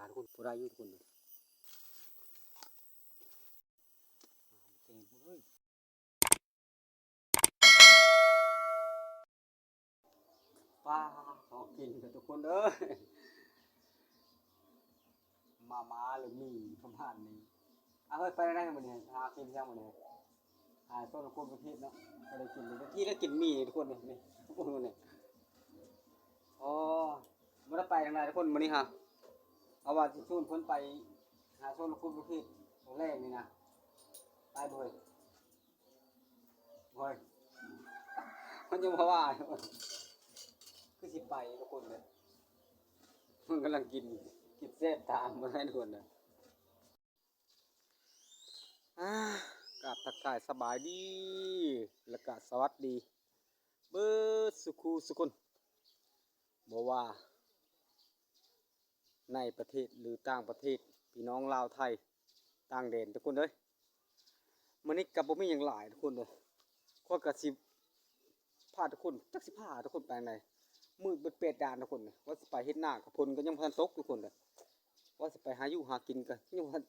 ທຸກຄົນ ບໍ່ໄດ້ຢູ່ທຸກຄົນເດີ ເກັ່ງພຸ້ນເອີຍ. ປ້າ ຂໍກິນເດີທຸກຄົນເອີຍ ມາມ່າ ຫຼື ໝີ່ ປະມານນີ້. ເອົາເຮີ້ຍ ໄປໄດ້ມື້ນີ້ ຫາກິນຫຍັງມື້ນີ້ ຫາຊົນຄົນປະເທດເນາະ ບໍ່ໄດ້ກິນເລີຍ. ເມື່ອກີ້ໄດ້ກິນໝີ່ທຸກຄົນເອີຍ ນີ້ ໂອ້ໂຫ ນີ້ ອໍ ບໍ່ໄດ້ໄປທາງໃດທຸກຄົນມື້ນີ້ຫາ ເພາະວ່າຊິຊວນເພິ່ນໄປຫາຊົນຄົນປະເທດຕອນແລງນີ້ນະ ໄປບໍ່ເຮີ້ຍ? ໂອ້ຍ ມັນຍັງບໍ່ວ່າ ຄືຊິໄປທຸກຄົນເດ້ ມັນກຳລັງກິນ ກິນແຊບຕາມບໍ່ໄດ້ທຸກຄົນເດ້. ອາ ກາບທັກທາຍສະບາຍດີ ແລະກະສະຫວັດດີເບິດສູ່ຄູ່ສູ່ຄົນ ບໍ່ວ່າ ໃນປະເທດ ຫຼື ຕ່າງປະເທດ ພີ່ນ້ອງລາວໄທ ຕ່າງແດນທຸກຄົນເອີຍ. ມື້ນີ້ກໍບໍ່ມີຫຍັງຫຼາຍທຸກຄົນເອີຍ ຂ້ອຍກໍຊິພາທຸກຄົນ ຈັກຊິພາທຸກຄົນໄປທາງໃດ ມືດເບິດແປດດ້ານທຸກຄົນເອີຍ. ວ່າຊິໄປເຮັດນາກໍ ຝົນກໍຍັງບໍ່ທັນຕົກທຸກຄົນເອີຍ. ວ່າຊິໄປຫາຢູ່ຫາກິນກໍຍັງບໍ່ທັນ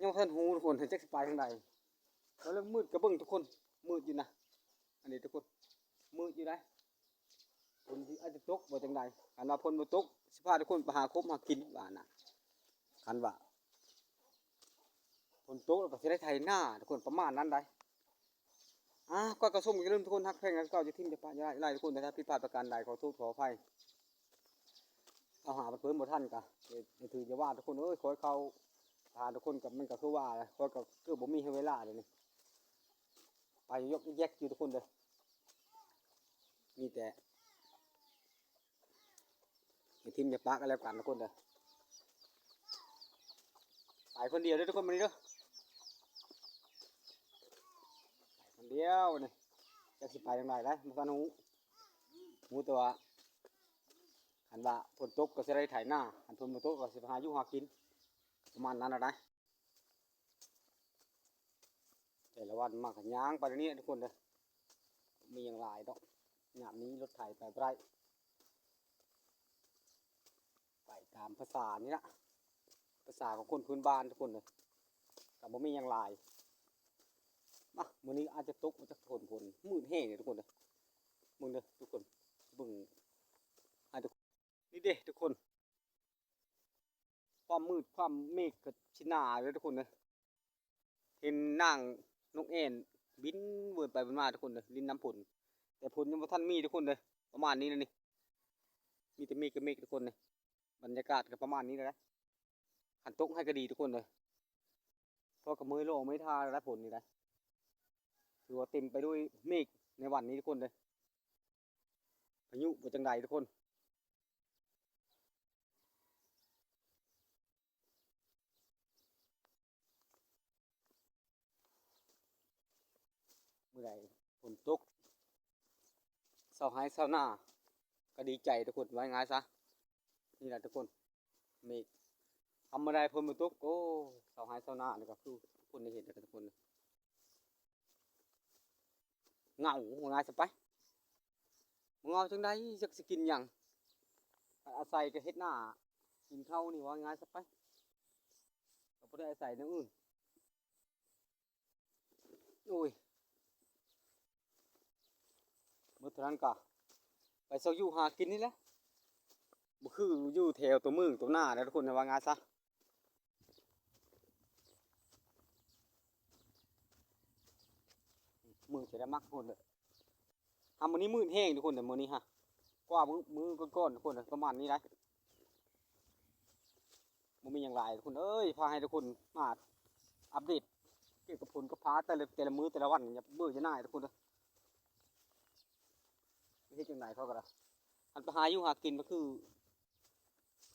ຍັງບໍ່ທັນຮູ້ທຸກຄົນ ຈັກຊິໄປທາງໃດ. ກໍເລີ່ມມືດ ກໍເບິ່ງທຸກຄົນ ມືດຢູ່ນະ ອັນນີ້ທຸກຄົນ ມືດຢູ່ໃດ. ຝົນຊິອາດຈະຕົກບໍ່ຈັ່ງໃດ ຄັນວ່າຝົນບໍ່ຕົກ ຊິພາທຸກຄົນໄປຫາກົບຫາກິນວ່ານະ. ຄັນວ່າຝົນຕົກແລ້ວກໍຊິໄດ້ໄຖນາທຸກຄົນ ປະມານນັ້ນໃດ. ອາ ກໍກະຊົມ ຢ່າລືມທຸກຄົນ ຮັກແພງກັນຄືເກົ່າ ຢ່າຖິ້ມຢ່າປະ ຢ່າໄລ່ທຸກຄົນ. ຖ້າຜິດພາດປະການໃດ ຂໍໂທດຂໍອະໄພ ເຂົ້າຫາເພິ່ນບໍ່ທັນກະ ຢ່າຖືຢ່າວ່າທຸກຄົນເອີຍ. ຂໍໃຫ້ເຂົ້າຫາທຸກຄົນ ກໍມັນກໍຄືວ່າແຫຼະ ຂ້ອຍກໍເກືອບບໍ່ມີເວລາດຽວນີ້ ໄປຢອກແຢກຢູ່ທຸກຄົນເດີ. ມີແຕ່ ຢ່າຖິ້ມຢ່າປະກັນແລ້ວກັນທຸກຄົນເດີ. ໄປຄົນດຽວເດີທຸກຄົນມື້ນີ້ເດີ ໄປຄົນດຽວນີ້ ຈັກຊິໄປທາງໃດໄດ໋ ບໍ່ທັນຮູ້. ຮູ້ແຕ່ວ່າ ຄັນວ່າຝົນຕົກກໍຊິໄດ້ໄຖນາ ຄັນຝົນບໍ່ຕົກກໍຊິໄປຫາຢູ່ຫາກິນ ປະມານນັ້ນລະໄດ໋. ແຕ່ລະວັນມາກໍຍ່າງໄປແນວນີ້ແຫຼະທຸກຄົນເດີ ບໍ່ມີຫຍັງຫຼາຍດອກ. ຍາມນີ້ລົດໄຖໄປບໍ່ໄດ້ ໄປຕາມພາສານີ້ລະ ພາສາຂອງຄົນພື້ນບ້ານທຸກຄົນເດີ ກໍບໍ່ມີຫຍັງຫຼາຍ. ມາ ມື້ນີ້ອາດຈະຕົກມາຈາກຝົນ ຝົນມືດແຮງເດີທຸກຄົນເດີ. ເບິ່ງເດີທຸກຄົນ ເບິ່ງໃຫ້ທຸກຄົນ ນີ້ເດ້ທຸກຄົນ ຄວາມມືດ ຄວາມເມກກໍຊິໜາເດີທຸກຄົນເດີ. ເຫັນນາງນົກແອ່ນບິນວນໄປວນມາທຸກຄົນເດີ ຫຼິ້ນນຳຝົນ ແຕ່ຝົນຍັງບໍ່ທັນມີທຸກຄົນເດີ. ປະມານນີ້ລະນີ້ ມີແຕ່ເມກກັບເມກທຸກຄົນເດີ. ບັນຍາກາດກໍປະມານນີ້ແຫຼະ ຄັນຕົກໃຫ້ກໍດີທຸກຄົນເດີ ເພາະກໍເມື່ອຍລໍເມື່ອຍທ່າແລ້ວ ຝົນນີ້ນະ ຖືວ່າເຕັມໄປດ້ວຍເມກໃນວັນນີ້ທຸກຄົນເດີ. ພາຍຸບໍ່ຈັ່ງໃດທຸກຄົນ ມື້ໃດຝົນຕົກ ຊາວໄຮ່ຊາວນາກໍດີໃຈທຸກຄົນ ວ່າງ່າຍຊະ. ນີ້ລະທຸກຄົນ ເມກ ທຳມະດາຝົນບໍ່ຕົກ ໂອ້ ຊາວໄຮ່ຊາວນານີ້ກໍຄືທຸກຄົນໄດ້ເຫັນແລ້ວທຸກຄົນ ເຫງົາ ວ່າງ່າຍຊະໄປ. ບໍ່ເຫງົາຈັ່ງໃດ ຈັກຊິກິນຫຍັງ ອາໄສແຕ່ເຮັດນາກິນເຂົ້ານີ້ ວ່າງ່າຍຊະໄປ ກໍບໍ່ໄດ້ອາໄສແນວອື່ນ. ໂອ້ຍ ໝົດເທົ່ານັ້ນກະໄປຊອກຢູ່ຫາກິນນີ້ແຫຼະ ບໍ່ຄືຢູ່ແຖວຕົວເມືອງຕົວນາໃດ໋ທຸກຄົນ ວ່າງ່າຍຊະ. ມືດຈະໄດ້ມັກຄົນເດີ ຫາມື້ນີ້ມືດແຮງທຸກຄົນເດີ ມື້ນີ້ຫາ ກວ່າມື້ ມື້ກ່ອນໆທຸກຄົນເດີ ປະມານນີ້ໄດ໋. ບໍ່ມີຫຍັງຫຼາຍທຸກຄົນເອີຍ ພາໃຫ້ທຸກຄົນມາອັບເດດກ່ຽວກັບຝົນກັບຟ້າແຕ່ລະ ແຕ່ລະມື້ແຕ່ລະວັນ ຢ່າເບື່ອຢ່າໜ່າຍທຸກຄົນເອີຍ. ເຮັດຈັ່ງໃດເຂົາກໍໄດ້ ອັນໄປຫາຢູ່ຫາກິນກໍຄື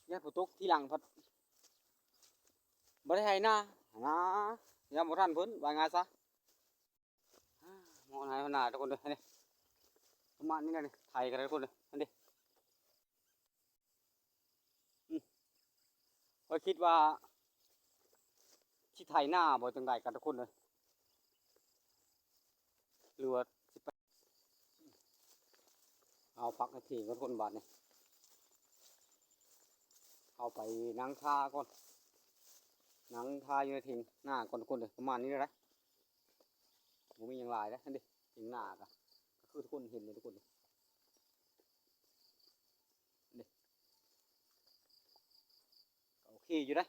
ຢ້ານຝົນຕົກທີຫຼັງພັດບໍ່ໄດ້ໄຖນາ ນາ ຢ້ານບໍ່ທັນເພິ່ນ ວ່າງ່າຍຊະ. ມອງໃຫ້ຫົວໜ້າທຸກຄົນເດີ ນີ້ ປະມານນີ້ແຫຼະນີ້ ໄຖກັນທຸກຄົນເດີ ຫັ້ນເດ. ອື ຂ້ອຍຄິດວ່າຊິໄຖນາບໍ່ ຈັ່ງໃດກັນທຸກຄົນເອີຍ ຫຼືວ່າຊິໄປ ເອົາຜັກໃຫ້ເພງກ່ອນທຸກຄົນ ບາດນີ້ ເຂົ້າໄປນັ່ງທ່າກ່ອນ ນັ່ງທ່າຢູ່ໃນຖຽງນາກ່ອນທຸກຄົນເດີ ປະມານນີ້ເດີ ບໍ່ມີຫຍັງຫຼາຍເດ້ ຫັ້ນເດ ຖຽງນາກະ ກະຄືທຸກຄົນເຫັນເດທຸກຄົນເດ ເດ ກະໂອເຄຢູ່ເດ້.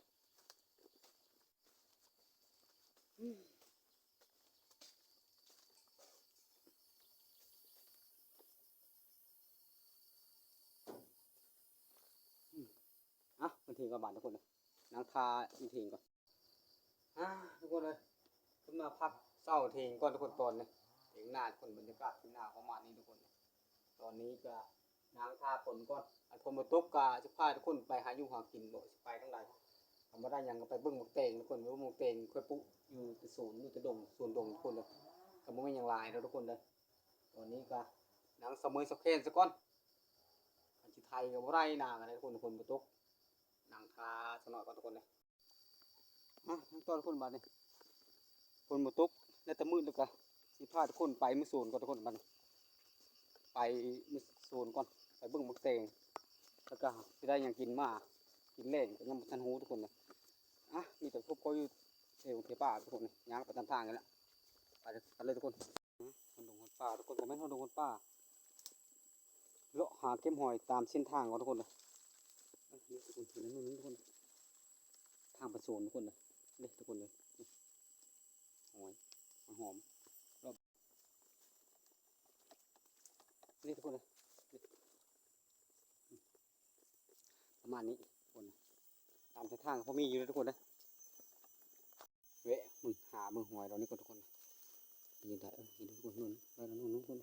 ອາ ມາເຖິງກັບບ້ານທຸກຄົນເດີ ນັ່ງທ່າຢູ່ເທິງກ່ອນ ອາ ທຸກຄົນເອີຍ ຂຶ້ນມາພັກເຊົາເທິງກ່ອນທຸກຄົນ ຕອນນີ້ເທິງນາທຸກຄົນ ບັນຍາກາດເທິງນາປະມານນີ້ທຸກຄົນ ຕອນນີ້ກະນັ່ງຖ້າຝົນກ່ອນ ຄັນຝົນບໍ່ຕົກກະຊິພາທຸກຄົນໄປຫາຢູ່ຫາກິນເນາະ ຊິໄປທາງໃດ ຄັນບໍ່ໄດ້ຫຍັງກະໄປເບິ່ງໝາກແຕງທຸກຄົນ ເບິ່ງໝາກແຕງຂ້ອຍປູກຢູ່ແຕ່ສວນ ຢູ່ແຕ່ດົງ ສວນດົງທຸກຄົນເດີ ກະບໍ່ແມ່ນຫຍັງຫຼາຍດອກທຸກຄົນເດີ ຕອນນີ້ກະນັ່ງສະເໝີຍສະແຄນຊະກ່ອນ ຄັນຊິໄຖກະບໍ່ໄດ້ນາກະໄດ້ທຸກຄົນ ຝົນບໍ່ຕົກ ນັ່ງຖ້າສະໜ້ອຍກ່ອນທຸກຄົນເດີ. ມາ ມາຕໍ່ທຸກຄົນບາດນີ້ ຝົນບໍ່ຕົກ ໄດ້ແຕ່ມືດ ແລ້ວກະຊິພາທຸກຄົນໄປເມືອສວນກ່ອນທຸກຄົນບາດນີ້ ໄປເມືອສວນກ່ອນ ໄປເບິ່ງໝາກແຕງ ແລ້ວກະຊິໄດ້ຫຍັງກິນມາ ກິນແລງກະຍັງບໍ່ທັນຮູ້ທຸກຄົນເດີ ອາ ມີແຕ່ພົບພໍຢູ່ເທວເທປາທຸກຄົນ ຍ່າງໄປຕາມທາງນີ້ແຫຼະ ໄປ ໄປເລີຍທຸກຄົນ. ຮອດດົງຮອດປ່າທຸກຄົນ ກະແມ່ນຮອດດົງຮອດປ່າ ເລາະຫາເກັບຫອຍຕາມເສັ້ນທາງກ່ອນທຸກຄົນເດີ ເອີ ນີ້ທຸກຄົນ ເຫັນນັ້ນທຸກຄົນ ທາງໄປສວນທຸກຄົນເດີ ເດ້ທຸກຄົນເດີ ນີ້ ຫອຍ ຫອຍຫອມ ລອບ ນີ້ທຸກຄົນເດີ ນີ້ ປະມານນີ້ທຸກຄົນ ຕາມເສັ້ນທາງພໍມີຢູ່ເດີທຸກຄົນເດີ ແວະເບິ່ງ ຫາເບິ່ງຫອຍເຫຼົ່ານີ້ກ່ອນທຸກຄົນ ເຫັນໄດ້ ເອີ ເຫັນທຸກຄົນ ເຫັນໄດ້ແລ້ວ ເຫັນທຸກຄົນ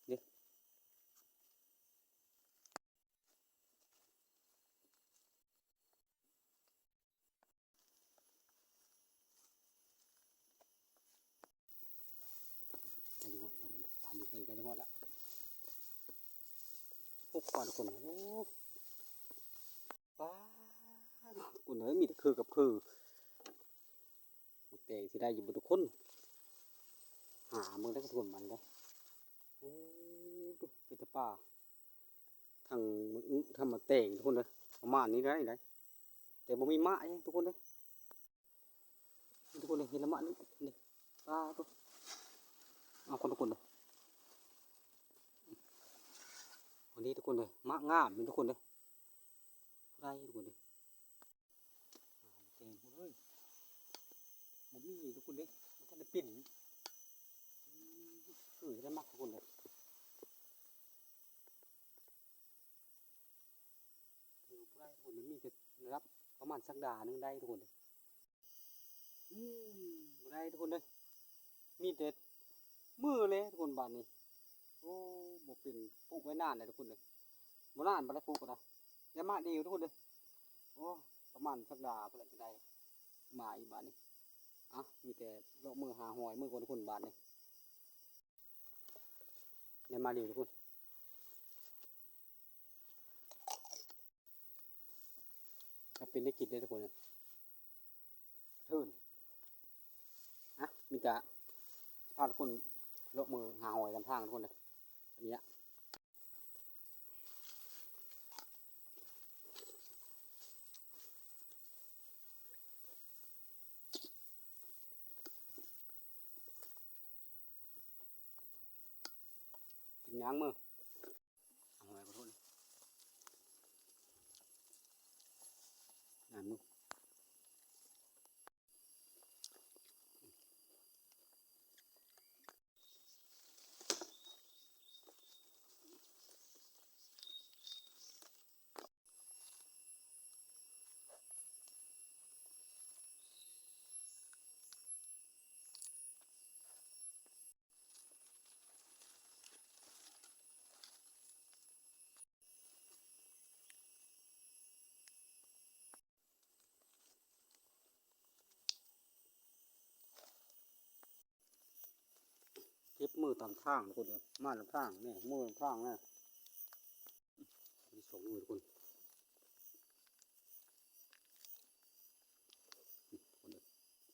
ເດ້ ໃກ້ຈະຮອດແລ້ວທຸກຄົນ ຕາມເກໃກ້ຈະຮອດແລ້ວ ຫົກກວ່າທຸກຄົນ ໂອ້ ປ້າດ ທຸກຄົນເອີຍ ມີແຕ່ຄືກັບຄື ໝາກແຕງຊິໄດ້ຢູ່ບໍ່ທຸກຄົນ ຫາເບິ່ງໄດ້ທຸກຄົນ ບາດນີ້ເດີ ໂອ້ ເປັນແຕ່ປ່າ ທັງໝາກອຶ ທັງໝາກແຕງທຸກຄົນເດີ ປະມານນີ້ໄດ້ ໄດ້ ແຕ່ບໍ່ມີໝາກເດ້ທຸກຄົນເດີ ນີ້ທຸກຄົນເດີ ເຫັນລະໝາກນີ້ ນີ້ ປາໂທ້ ເອົາກ່ອນທຸກຄົນເດີ ອັນນີ້ທຸກຄົນເດີ ໝາກງາມນີ້ທຸກຄົນເດີ ໄດ້ທຸກຄົນເດີ ແຕງພຸ້ນເອີຍ ບໍ່ມີທຸກຄົນເດ້ ບໍ່ທັນໄດ້ເປັນ ຄືຈະໄດ້ໝາກທຸກຄົນເດ້ ຄືບໍ່ໄດ້ທຸກຄົນເດ້ ມີແຕ່ລະດັບປະມານສັກດາໜຶ່ງໄດ້ທຸກຄົນເດ້ ອືມ ບໍ່ໄດ້ທຸກຄົນເດ້ ມີແຕ່ມືແຫຼະທຸກຄົນບາດນີ້ ໂອ້ ບໍ່ເປັນ ປູກໄວ້ນານແລ້ວທຸກຄົນເດ້ ບໍ່ນານປານໃດປູກກະໄດ້ ໄດ້ມາດຽວທຸກຄົນເດ້ ໂອ້ ປະມານສັກດາພຸ້ນແຫຼະ ຈະໄດ້ມາອີກບາດນີ້ ເອົ້າ ມີແຕ່ເລາະມືຫາຫອຍມື້ກ່ອນທຸກຄົນບາດນີ້ ໄດ້ມາດຽວທຸກຄົນ ກະເປັນໄດ້ກິນເດ້ທຸກຄົນ ກະເທີນ ອະ ມີແຕ່ພາທຸກຄົນເລາະມືຫາຫອຍຕາມທາງທຸກຄົນເດີ ອັນນີ້ ກິນຫຍັງມື້ ເອົາຫອຍ ຂໍໂທດ ງາມຢູ່. ເກັບມື້ຕາມທາງທຸກຄົນເອີຍ ມາຕາມທາງນີ້ ມື້ຕາມທາງນີ້ ມີສອງມື້ທຸກຄົນ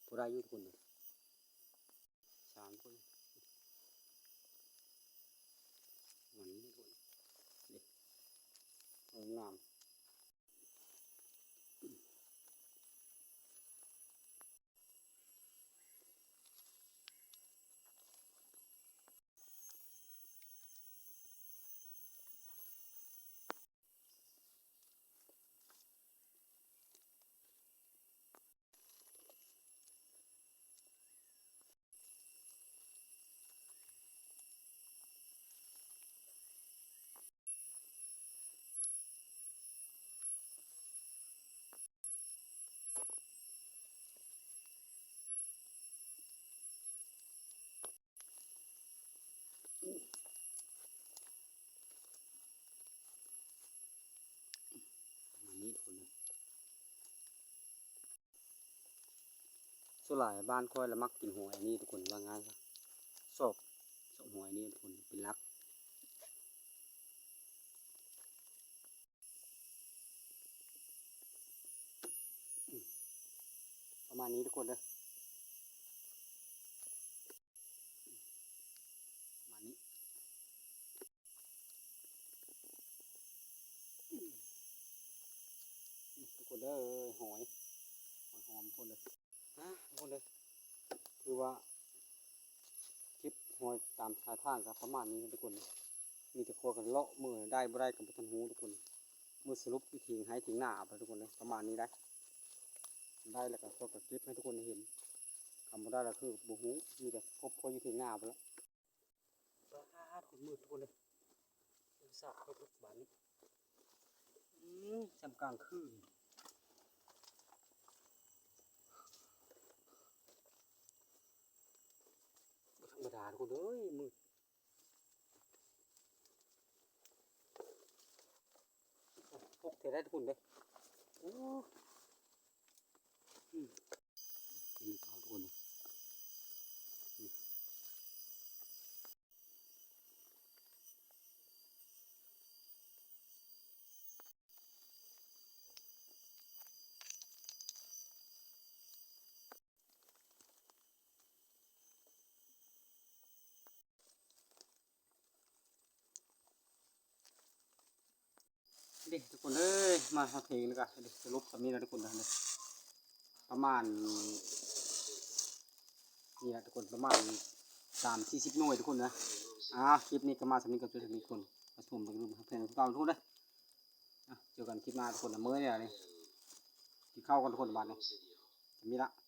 ພໍໄດ້ຢູ່ທຸກຄົນເອີຍ ສາມຄົນ ມັນນີ້ທຸກຄົນ ນີ້ ງາມ ງາມ. ສ່ວນຫຼາຍບ້ານຂ້ອຍລະມັກກິນຫອຍອັນນີ້ທຸກຄົນ ວ່າງ່າຍຊະ ຊອບ ຊອບຫອຍນີ້ທຸກຄົນ ເປັນຫຼັກ. ປະມານນີ້ທຸກຄົນເດີ ປະມານນີ້ ນີ້ທຸກຄົນເດີ ຫອຍ ຫອຍຫອມທຸກຄົນເດີ. ອ່າ ທຸກຄົນເດີ ຄືວ່າເກັບຫອຍຕາມຊາຍທາງກໍປະມານນີ້ທຸກຄົນ ມີແຕ່ຄົວກັນເລາະ ມື້ໃດບໍ່ໄດ້ກໍບໍ່ທັນຮູ້ທຸກຄົນ. ມື້ສະຫຼຸບຢູ່ຖຽງໄຮ່ຖຽງນາພຸ້ນທຸກຄົນເດີ ປະມານນີ້ໄດ໋ ໄດ້ແລ້ວກໍເຂົາກໍເກັບໃຫ້ທຸກຄົນໄດ້ເຫັນ ຄັນບໍ່ໄດ້ແລ້ວຄືບໍ່ຮູ້ ມີແຕ່ພົບຄົວຢູ່ຖຽງນາພຸ້ນລະ. ປາດ ມືດທຸກຄົນເດີ ອຸດສ່າເບິ່ງບາດນີ້ ອືມ ສ່ຳກາງຄືນ ບໍ່ທຳມະດາທຸກຄົນເອີຍ ມືດ ປົກແທ້ໄດ໋ທຸກຄົນເດີ ໂອ້ ອືມ ເຫັນເຂົາທຸກຄົນ ເດ້ທຸກຄົນເອີຍ ມາຮອດເທິງແລ້ວກະ ເດ້ ສະຫຼຸບສ່ຳນີ້ລະທຸກຄົນເດີ ປະມານນີ້ລະທຸກຄົນ ປະມານສາມສີ່ສິບໜ່ວຍທຸກຄົນນະ. ອ່າ ຄລິບນີ້ກໍມາສ່ຳນີ້ ກໍຈົບສ່ຳນີ້ທຸກຄົນ ມາຊົມເບິ່ງຮູບແພນຄືເກົ່າທຸກຄົນເດີ. ອ່າ ເຈີກັນຄລິບໜ້າທຸກຄົນ ເມື່ອຍແລ້ວນີ້ ກິນເຂົ້າກ່ອນທຸກຄົນ ບາດນີ້ ສ່ຳນີ້ລະ.